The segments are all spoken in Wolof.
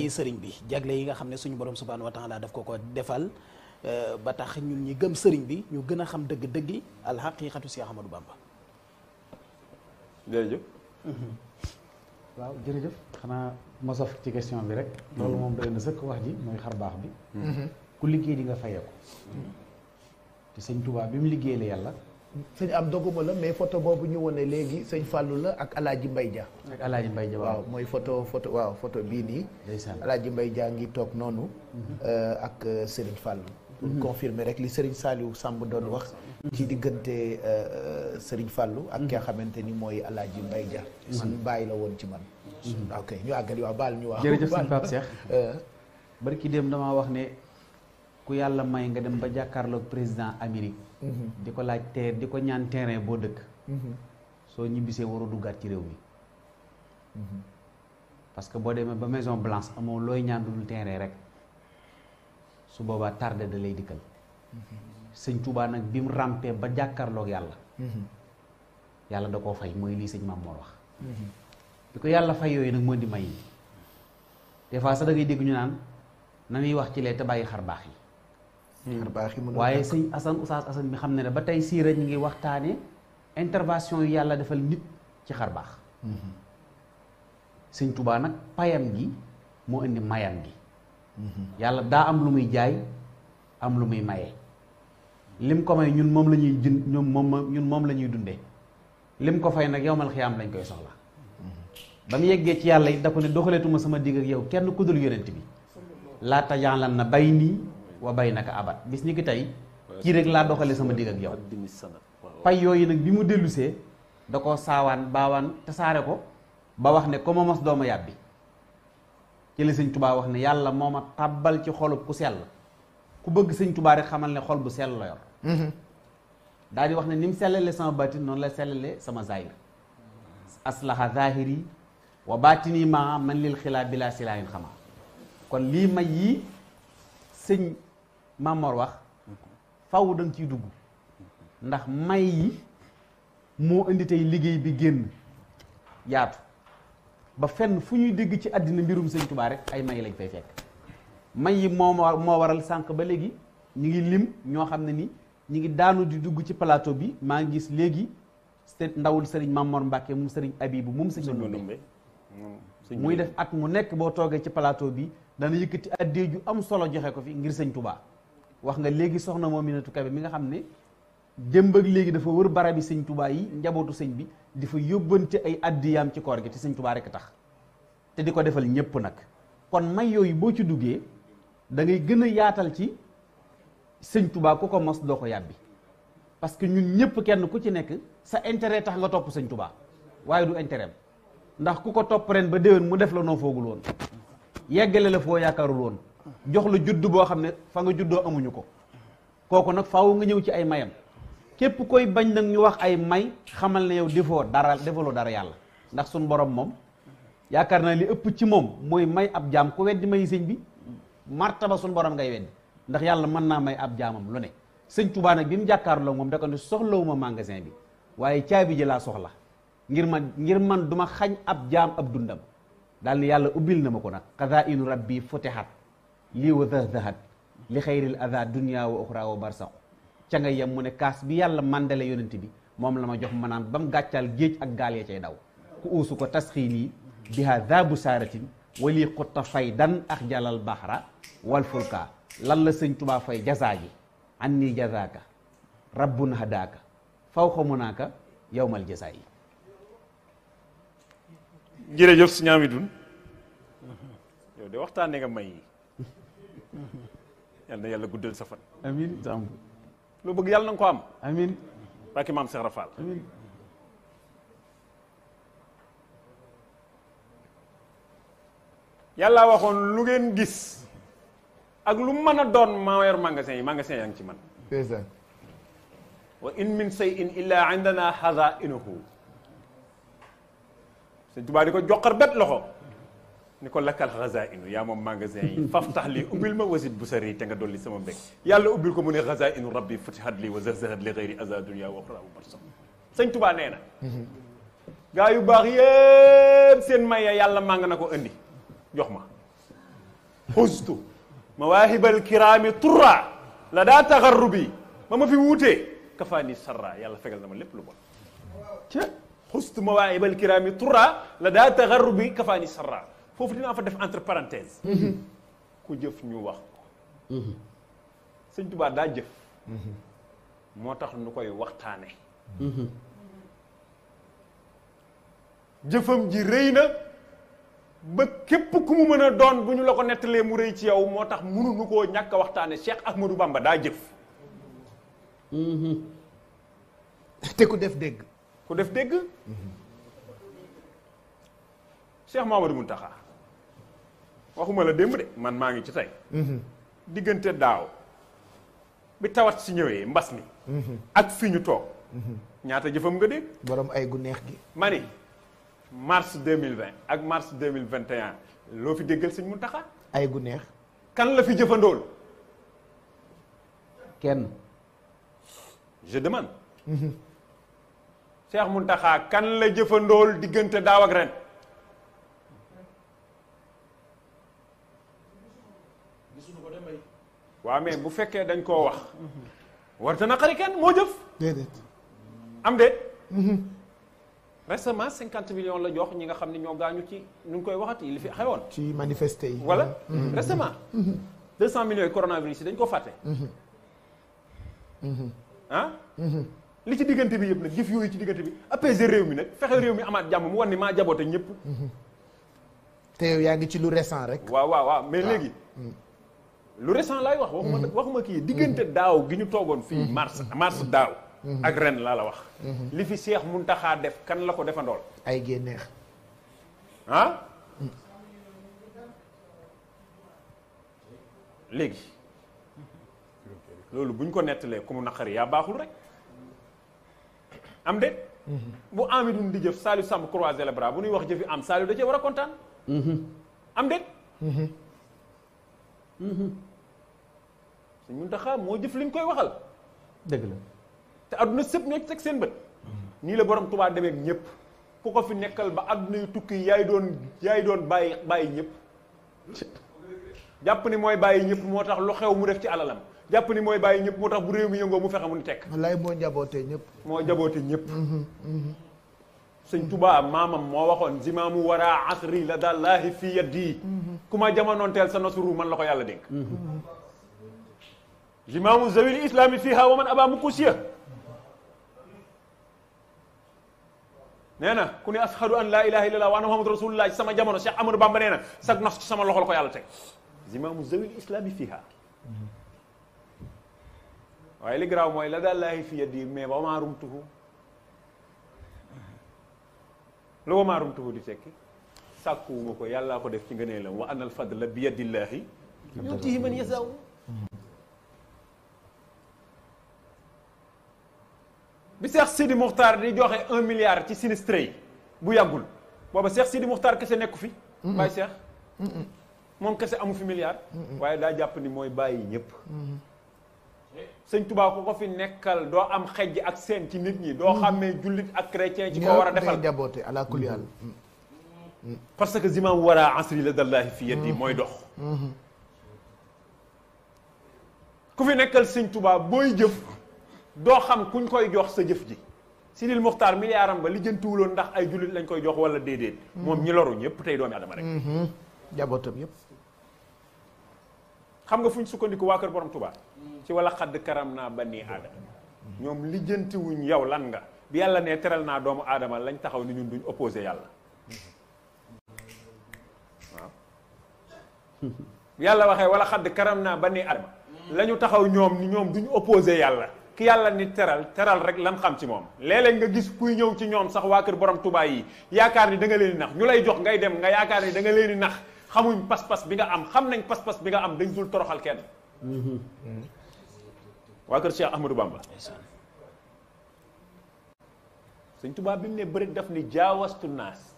sëriñ bi jagle yi nga xam ne suñu borom subhanahu wa taala daf ko defal ba tax ñun ñi gëm sëriñ bi ñu gën a xam dëgg-dëggi alxaqiqatu si Ahmadou Bamba. jërëjëf. waaw jërëjëf xanaa mosof ci question bi rek. loolu moom doy na sëkk wax ji mooy xar baax bi. ku liggéey di nga fayeeku. te sëñ Touba bi mu liggéey la yàlla. sëñ am doguma la mais photo boobu ñu wone léegi sëñ Fallou la ak Alaaji Mbay Dia. ak Alaaji Mbay Dia waaw mooy photo bii nii. ndeysaan Alaaji Mbay Dia ngi toog noonu. ak Serigne Fallou. pour confirmer rek li Serigne Saliou Samb doon wax. ci diggante Serigne Fallou ak ki nga xamante ni mooy Alaaji Mbay Dia. man bàyyi la woon ci man. ok ñu àggali waaw baal ñu wax. jërëjëf sëñ Pape Cheikh. barki dem damaa wax ne ku yàlla may nga dem ba jàkkaarloog président Amérique. di ko laaj di ko ñaan terrain boo dëkk. soo ñibbisee waroo duggaat ci réew mi. parce que boo demee ba Maison Blanche amoo looy ñaan dul terrain rek su boobaa tardé da lay dikkal. sëñ Touba nag bi mu rampé ba jàkkaarloog yàlla. yàlla da koo fay mooy lii sëñ Maam Mor wax. bi ko yàlla fay yooyu nag moo di may yi des fois sax da ngay dégg ñu naan na ñuy wax ci lee te bàyyi xar baax yi. xar baax yi waaye sëñ Assane Oustaz Assane mi xam ne ba tey siira ñu ngi waxtaane intervention yu yàlla defal nit ci xar baax. sëñ Touba nag payam gi moo indi mayam gi. yàlla daa am lu muy jaay am lu muy maye. lim ko may ñun moom la ñuy ñun moom la ñuy dundee. lim ko fay nag yowmal xiyaam lañ koy soxla. ba mu yeggee ci yàlla it da ko ne doxaleetuma sama digg ak yow kenn ku dul yonent bi. laata jaalan na bay nii wa bay naka abat bis ni ki tey kii rek laa doxale sama digg ak yow. pay yooyu nag bi mu dellusee da ko saawaan baawaan tasaare ko ba wax ne ko ma mos dooma yàbbi. ci la sëñ Tubaa wax ne yàlla moo ma tàbbal ci xolub ku sell ku bëgg sëñ Tubaa rek xamal ne xol bu sell la yor. daal di wax ne ni mu sellale sama baatin noonu la sellale sama zahir. aslaha zahiri wa baatini ma man lil xilaa bila silaahin xama kon lii may yi sëñ Mamor wax faw da nga ciy dugg ndax may yi moo indi tey liggéey bi génn yaatu ba fenn fu ñuy dégg ci àddina mbirum sëñ Tubaa rek ay may lañ fay fekk may yi moo waral sànq ba léegi ñu ngi lim ñoo xam ne ni ñu ngi daanu di dugg ci plateau bi maa ngi gis léegi ndawul sëriñ Mamor Mbàkke moom sëriñ Abibu moom sëñ Ndumbe muy def at mu nekk boo toogee ci plateau bi dana yëkkati addee ju am solo joxe ko fi ngir sëñ Tubaa wax nga léegi soxna Mominatou Kabe mi nga xam ne jëmb ak léegi dafa wër barabi sëñ Tubaa yi njabootu sëñ bi di fa yóbbante ay addiyaam ci koor gi te sëñ Tubaa rek tax te di ko defal ñépp nag kon may yooyu boo ci duggee da ngay gën a yaatal ci sëñ Tubaa ku ko mos doo ko yàbbi parce que ñun ñëpp kenn ku ci nekk sa intérêt tax nga topp sëñ Tubaa waaye du intérêt ndax ku ko topp ren ba déwén mu def la noo foogul woon yeggale la foo yaakaarul woon jox la judd boo xam ne fa nga juddoo amuñu ko kooku nag faaw nga ñëw ci ay mayam képp koy bañ nag ñu wax ay may xamal ne yow defaloo dara yàlla ndax suñ borom moom yaakaar naa li ëpp ci moom mooy may ab jaam ku weddi may sëñ bi martaba suñ borom ngay weddi ndax yàlla mën naa may ab jaamam lu ne sëñ Tuubaa nag bi mu jàkkaarloo moom da ko ne soxlawuma magasin bi waaye caabi ji laa soxla ngir man duma xañ ab jaam ab dundam daal ni yàlla ubbil na ma ko nag xazaa'inu rabbi futihat lii wa zahzahat li xayril aza dunya wa uxra wa barsaqu ca nga yem mu ne kaas bi yàlla mandale yonent bi moom la ma jox ma naan ba mu gàccaal géej ak gaal ya cay daw ku uusu ko tasxiini biha zabu saaratin wali xutta faydan ak jalal bahra wal fulka lan la sëñ Tubaa fay jazaa ji an nii jazaaka rabbun hadaaka fawqa munaaka yawmal jazaa yi jërëjëf si ñaami dun yow de waxtaane nga may yi yal na yàlla guddal sa fan amin sam loo bëgg yàlla na nga ko am amin barke maam Cheikh Rafal amin yàlla waxoon lu ngeen gis ak lu mën a doon maa yor magasin yaa ngi ci man wa in min shay'in illa indana xazainuhu sëñ Tuubaa di ko joxar bet loxo ni ko lakkal xazainu yaa moom magasin yi faf tax lii ubbil ma wasit bu sari te nga dolli sama mbég yàlla ubbil ko mu ne xazainu rabbi futihat li wa zahzahat li xayri aza dunya wa uxra wa barsa sëñ Tuubaa nee na gaa yu baax yépp seen maye yàlla màng na ko indi jox ma xustu mawaahibal kiraami turra la daa taxarrubi ba ma fi wuutee kafaani sarra yàlla fegal na ma lépp lu bon xustu mawaahibal kiraami turra la daa taxarrubi kafaani sarra foofu dinaa fa def entre parenthèse ku jëf ñu wax ko sëñ Tuubaa daa jëf moo tax nu koy waxtaane jëfam ji rëy na ba képp ku mu mën a doon bu ñu la ko nettalee mu rëy ci yow moo tax mënuñu koo ñàkk a waxtaane Cheikh Ahmadou Bamba daa jëf te ku def dégg ku def dégg Cheikh Mouhamadou Mountakha waxuma la démb de man maa ngi ci tey diggante daaw bi tawat si ñëwee mbas mi ak fi ñu toog ñaata jëfam nga dégg borom ay gu neex gi ma ni mars 2020 ak mars 2021 loo fi déggal sëñ Mountakha ay gu neex kan la fi jëfandool kenn je demande Cheikh Mountakha kan la jëfandool diggante daaw ak ren waaw mais bu fekkee dañ koo wax warta na xari kenn moo jëf déedéet am déet récemment 50 millions la jox ñi nga xam ne ñoo gaañu ci nu ngi koy waxati li fi xewoon ci manifesté yi voilà récemment 200 millions yi coronavirus yi dañ ko fàtte ah li ci diggante bi yëpp nag jëf yooyu ci diggante bi apaiser réew mi nag fexe réew mi amaat jàmm mu wan ni maa jaboote ñëpp te yow yaa ngi ci lu récent rek waaw mais léegi lu récent laay wax waxuma kii diggante daaw gi ñu toogoon fii mars daaw ak ren laa la wax li fi Cheikh Mountakha def kan la ko defandool ay gee neex ah léegi loolu buñ ko nettalee ku mu naqari yaa baaxul rek am de bu Amidou di jëf Saliou Samb croiser les bras bu ñuy wax jëfi am Saliou da cee war a kontaan am de Sëñ Mountakha moo jëf liñ koy waxal dëgg la te adduna sëpp ñoo ci teg seen bët nii la borom Tuubaa demee ak ñëpp ku ko fi nekkal ba adduna yu tukki yaay doon bàyyi ñëpp jàpp ni mooy bàyyi ñëpp moo tax lu xew mu def ci alalam jàpp ni mooy bàyyi ñëpp moo tax bu réew mi yëngoo mu fexe mu ni tekk wallaay moo njabootee ñëpp moo jaboote ñëpp sëñ Tuubaa maamam moo waxoon zimaamu wara asri la dallaahi fi yaddi ku ma jamonoonteel sa nasuru man la ko yàlla dénk zimaamu zawil islami fiha wa man aba mukusiya nee na ku ne ashadu an laa ilaha illallah wa anna muhammadu rasulullah ci sama jamono Cheikh Amadou Bamba nee na sag nas ci sama loxo la ko yàlla teg zimaamu zawil islami fiha waaye li garaaw mooy la dallaahi fi yaddi mais wa maa rumtuhu lu wa maa rumtuhu di tekki sàkkuwuma ko yàllaa ko def ci ngëneelam wa anal fadla bi yadillaahi yutihi man yasaw bi Cheikh Sidi Moukhtar di joxe 1 milliard ci sinistré yi bu yàggul booba Cheikh Sidi Moukhtar kese nekku fi bàyyi Cheikh moom kese amu fi milliard waaye daa jàpp ni mooy bàyyi ñëpp sëñ Tuubaa ko fi nekkal doo am xejj ak seen ci nit ñi doo xàmmee jullit ak chrétien ci ko war a defal njaboote ala kulli haal parce que zimam wara asri la dallahi fi yeddi mooy dox ku fi nekkal sëñ Tuubaa booy jëf doo xam kuñ koy jox sa jëf ji Sidil Muxtaar miliyaaram ba lijjantiwuloon ndax ay jullit lañ koy jox wala déedéet moom ñi loru ñëpp tey doomi adama rek njabootam yëpp xam nga fu ñu sukkandiku waa kër borom Tuubaa ci wala xadd karam naa bani aadama ñoom lijjantiwuñ yow lan nga bi yàlla ne teral naa doomu aadama lañ taxaw ni ñun duñ opposé yàlla waaw yàlla waxee wala xadd karam naa bani aadama la ñu taxaw ñoom ni ñoom duñ opposé yàlla ki yàlla ni teral rek lan xam ci moom léeg-léeg nga gis kuy ñëw ci ñoom sax waa kër borom Tuubaa yi yaakaar ni da nga leen di nax ñu lay jox ngay dem nga yaakaar ni da nga leen di nax xamuñ pas-pas bi nga am xam nañ pas-pas bi nga am dañ dul toroxal kenn waa kër Cheikh Ahmadou Bamba sëñ Tuubaa bi mu ne bëri daf ni jaawastu naas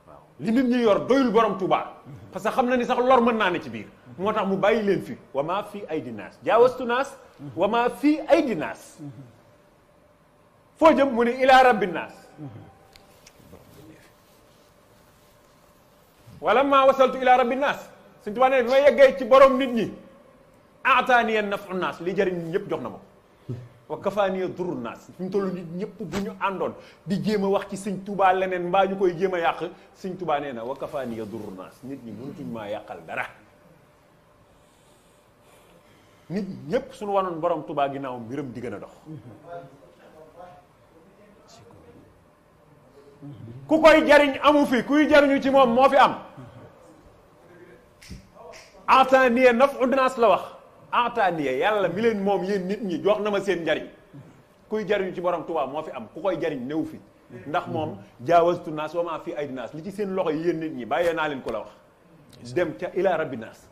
waaw li nit ñi yor doyul borom Tuubaa parce que xam na ni sax lor mën naa ne ci biir moo tax mu bàyyi leen fi wa maa fii ay di naas jaawastu naas wa maa fii ay di naas foo jëm mu ni ilaa rabbi naas wala maa wasaltu ilaa rabbi naas Sëñ Tuubaa ne bi ma yeggee ci borom nit ñi aataaniya nafu naas li jëriñ nit ñëpp jox na ma wa kafaaniya duru naas fi mu toll nit ñëpp bu ñu àndoon di jéem a wax ci Sëñ Tuubaa leneen mbaa ñu koy jéem a yàq Sëñ Tuubaa nee na wa kafaaniya duru naas nit ñi mënutuñ maa yàqal dara nit ñëpp suñu wanoon borom Tuubaa ginnaaw mbiram di gën a dox ku koy jariñ amu fi kuy jariñu ci moom moo fi am ataaniya nafu naas la wax ataaniya yàlla mi leen moom yéen nit ñi jox na ma seen njariñ kuy jariñu ci borom Tuubaa moo fi am ku koy jariñ néew fi ndax moom jaawastu naas wa maa fi aydi naas li ci seen loxo yi yéen nit ñi bàyyee naa leen ko la wax dem ca ila rabbi naas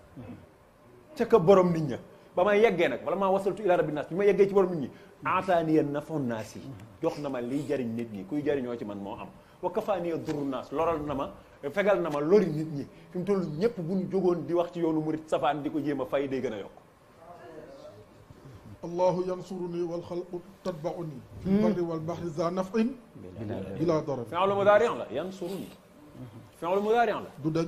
ca ka borom nit ña ba ma yeggee nag wala maa wasaltu ila rabbi naas bi ma yeggee ci borom nit ñi ataaniya nafu naas yi jox na ma liy jariñ nit ñi kuy jariñoo ci man moo am wa kafaaniya duru naas loral na ma fegal na ma lori nit ñi fi mu toll ñëpp bu ñu jógoon di wax ci yoonu murit safaan di ko jéem a fay day gën a yokk allahu yansuruni wal xalqu tatbauni fi lbarri wal bahri za nafin bila darar fi'lu mudaari' la yansuruni fi'lu mudaari' la du dañ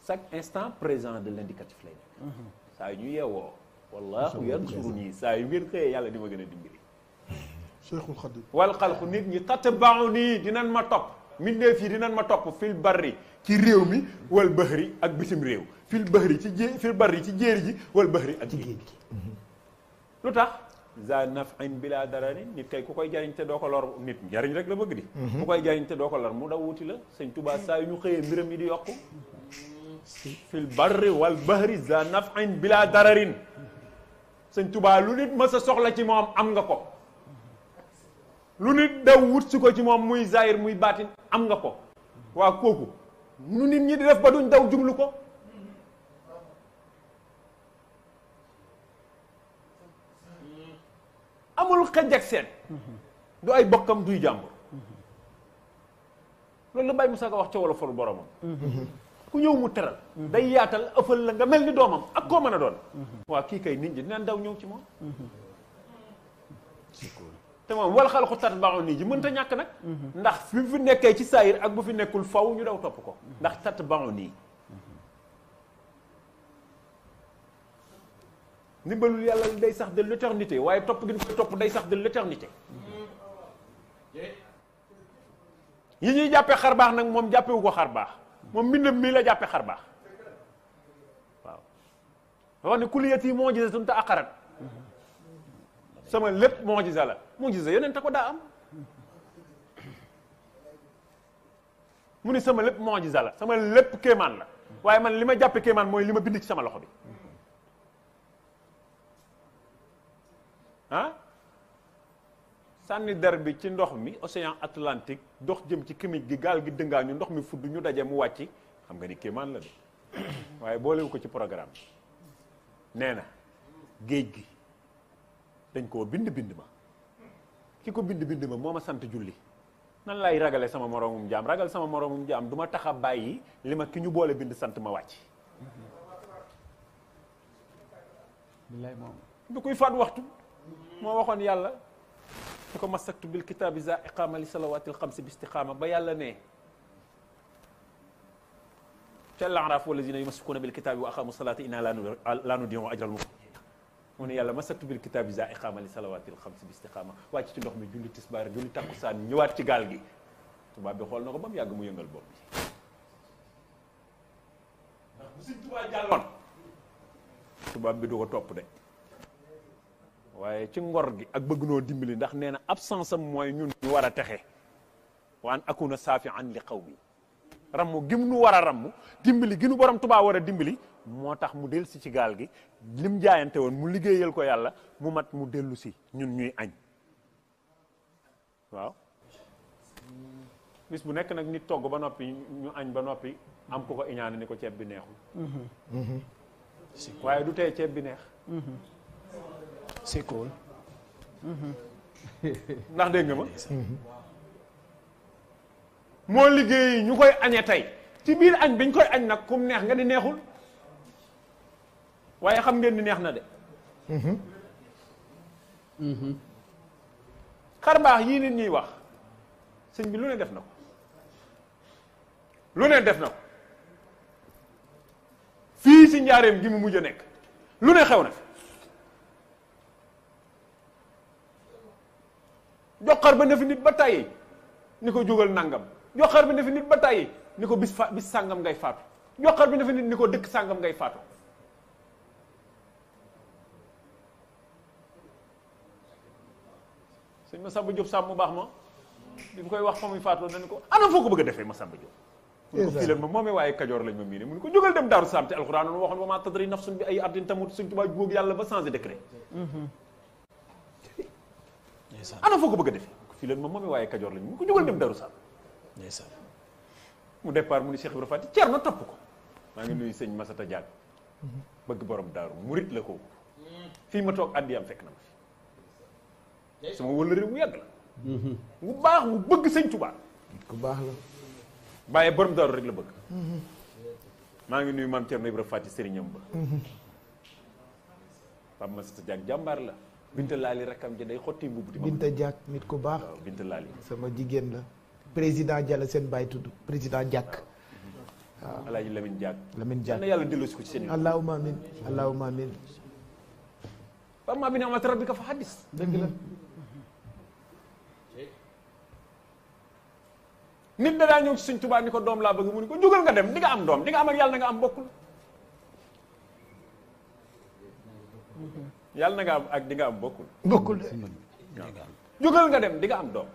chaque instant présent de l'indicatif lay nekk saa yu ñu yeewoo wallahu yansuruni saa yu ngeen xëyee yàlla di ma gën a dimbali cheikhul xadim wal xalqu nit ñi tatbauni dinañ ma topp mbindeef yi dinañ ma topp fil barri ci réew mi wal bahri ak bitim réew fil bahri ci fil barri ci jéeri ji wal bahri ak géej gi lu tax za naf'in bila darari nit kay ku koy jariñ te doo ko lor nit jariñ rek la bëgg di ku koy jariñ te doo ko lor mu daw wuti la Sëñ Tuubaa saa yu ñu xëyee mbiram yi di yokku fil barri wal bahri za naf'in bila dararin Sëñ Tuubaa lu nit ma sa soxla ci moom am nga ko lu nit daw wut si ko ci moom muy zahir muy baatin am nga ko waa kooku nu nit ñi di def ba duñ daw jublu ko amul xëj ak seen du ay bokkam duy jàmbur loolu la Baye Moussa Ka wax ca wala folu boromam ku ñëw mu teral day yaatal ëffal la nga mel ni doomam ak koo mën a doon waa kii kay nit ñi dinañ daw ñëw ci moom te moom wal xalqu tatba'uni ji mënta ñàkk nag ndax fi fi nekkee ci saayir ak bu fi nekkul faw ñu daw topp ko ndax tatba'uni ndimbalul yàlla day sax de l'éternité waaye topp gi ñu koy topp day sax de l'éternité yi ñuy jàppee xar baax nag moom jàppewu ko xar baax moom mbindam mii la jàppee xar baax waaw wax ne kuliyati mu'jizatun ta'aqqarat sama lépp mu'jiza la mu'jiza yeneen ta ko daa am mu ni sama lépp mu'jiza la sama lépp kéemaan la waaye man li ma jàppe kéemaan mooy li ma bind ci sama loxo bi ah sànni der bi ci ndox mi océan Atlantique dox jëm ci kimij gi gaal gi dëngaa ñu ndox mi fudd ñu daje mu wàcc xam nga ni kéemaan la de waaye boolewu ko ci programme nee na géej gi dañ koo bind ma ki ko bind ma moo ma sant julli nan lay ragale sama moroomum jaam ragal sama moroomum jaam du ma tax a bàyyi li ma ki ñu boole bind sant ma wàcc billaay moom du koy faat waxtu moo waxoon yàlla su ko masaktu bil kitaabi za iqaama li salawaatil xamsi bi istiqaama ba yàlla ne ca al-a'raaf wallazina yumsikuuna bil kitaabi wa aqaamu salaata inna laa nudii'u ajral muhsiniin mu ne yàlla masaktu bil kitaabi za iqaama li salawaatil xamsi bi istiqaama wàcc ci ndox mi julli tisbaar julli takkusaan ñëwaat ci gaal gi tubaab bi xool na ko ba mu yàgg mu yëngal bopp bi ndax bu si tubaab jàlloon tubaab bi du ko topp de waaye ci ngor gi ak bëgg noo dimbali ndax nee na absence am mooy ñun ñu war a texe waan akuna saafian li qawmi ramm gi mu nu war a ramm dimbali gi nu borom Tuubaa war a dimbali moo tax mu dellu si ci gaal gi lim jaayante woon mu liggéeyal ko yàlla mu mat mu dellu si ñun ñuy añ waaw bis bu nekk nag nit togg ba noppi ñu añ ba noppi am ko ko iñaane ni ko ceeb bi neexul waaye du tee ceeb bi neex c'est cool ndax dégg nga ma moo liggéey ñu koy añee tey ci biir añ biñ koy añ nag kum neex nga ni neexul waaye xam ngeen ni neex na de xar baax yii nit ñuy wax sëñ bi lu ne def na ko lu ne def na ko fii si njaareem gi mu mujj a nekk lu ne xew na fi joxar ba ne fi nit ba tàyyi ni ko jógal nangam joxar bi ne fi nit ba tàyyi ni ko bis sàngam ngay faatu joxar bi ne fi nit ni ko dëkk sàngam ngay faatu sëñ Massamba Diop Samb mu baax ma bi mu koy wax fa muy faatoo dañu ko ana foo ko bëgg a defee Massamba Diop mu ne ko fii leen ma moomee waaye Kajoor lañ ma miine mu ne ko jógal dem Daaru Salaam te alxuraan noonu waxoon wa maa tadri nafsun bi ay ardin tamut suñ tubaab góog yàlla ba changé décret ana foo ko bëgg a defee fii leen ma moomee waaye Kajoor lañ mu ne ko jógal dem Daaru Salaam mu départ mu ni Cheikh Ibrahima Fati Ceerno topp ko maa ngi nuyu sëñ Masata Diagne bëgg borom daaru murit la ko fii ma toog addi am fekk na ma fi sama wëla réew mu yàgg la mu baax mu bëgg sëñ Tuubaa ku baax la bàyyee borom daaru rek la bëgg maa ngi nuyu maam Ceerno Ibrahima Fati sëriñam ba Pape Masata Diagne jàmbaar la Binta Laali rakam ja day xotti mbubb di Binta Diack nit ku baax waaw Binta Laali sama jigéen la président Diallo seen baay tudd président Diack waaw Alaaji Lamine Diack Lamine Diack na yàlla delloosi ko ci seen allahumma amin allahumma amin par ma bi ne amati rabbika fa hadis dëgg la nit da daa ñëw ci suñ Tuubaa ni ko doom laa bëgg mu ni ko jógal nga dem di nga am doom di nga am ak yàlla na nga am bokkul yàlla na nga am ak di nga am bokkul bokkul de jógal nga dem di nga am doom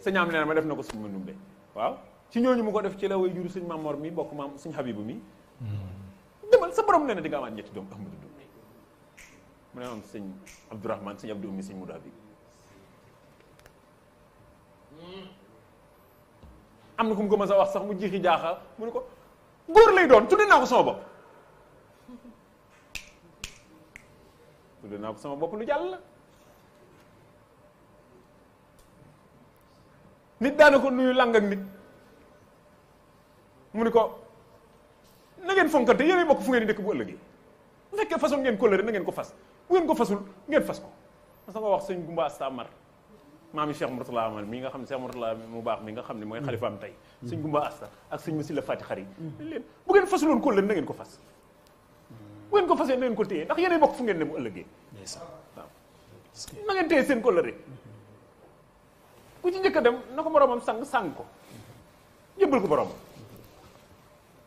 sëñ am nee na ma def na ko suñ ma numbe waaw ci ñooñu mu ko def ci la way juru sëñ Mamor mi bokk maam suñ Habibu mi demal sa borom nee na di nga amaat ñetti doom Ahmadu Dumbe mu ne am sëñ Abdourahmane sëñ Abdou Ummi sëñ Mouda bi am na ku mu ko mës a wax sax mu jiixi jaaxa mu ne ko góor lay doon tudde naa ko sama bopp tudde naa ko sama bopp lu jàll la nit daana ko nuyu lang ak nit mu ni ko na ngeen fonkante yéenay bokk fu ngeen di dëkk bu ëllëgee bu fekkee façon ngeen kóllëre na ngeen ko fas bu ngeen ko fasul ngeen fas ko mas nga wax sëñ Gumba Astamar maami Cheikh Mourtala Amal mi nga xam ne Cheikh Mourtala mu baax mi nga xam ne mooy xalifaam tey sëñ Gumba Asta ak sëñ Masila Fati Xari leen bu ngeen fasuloon kóllëre na ngeen ko fas bu ngeen ko fasee na ngeen ko téye ndax yéenay bokk fu ngeen ne bu ëllëgee waaw na ngeen téye seen kóllëre ku ci njëkk a dem na ko boromam sang ko yëbbal ko boromam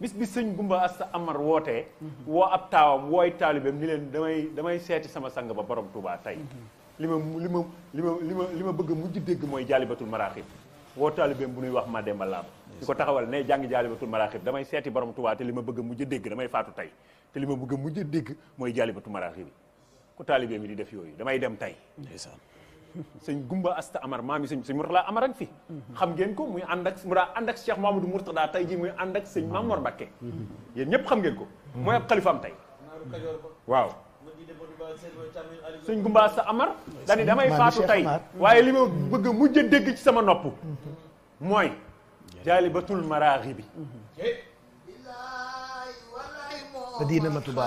bis bi sëñ Gumba Asta Amar wootee woo ab taawam wooy taalibeem ni leen damay seeti sama sang ba borom Touba tey li ma bëgg mujj dégg mooy jaalibatul maraaxib woo taalibeem bu nuy wax Mademba Lam di ko taxawal ne jàngi jaalibatul maraaxib damay seeti borom Touba te li ma bëgg mujj dégg damay faatu tey te li ma bëgg mujj dégg mooy jaalibatul maraaxib ku taalibeem yi di def yooyu damay dem tey sëñ Gumba Asta Amar maam yi sëñ Mourtala Amar ak fi xam ngeen ko muy ànd ak mu daa ànd ak Cheikh Mamadou Mourtada tey jii muy ànd ak sëñ Mamor Mbakke yéen ñëpp xam ngeen ko mooy ab xalifaam tey waaw sëñ Gumba Asta Amar dani damay faatu tey waaye li ma bëgg a mujj a dégg ci sama nopp mooy jaalibatul maraaxibi Madinatu Tuubaa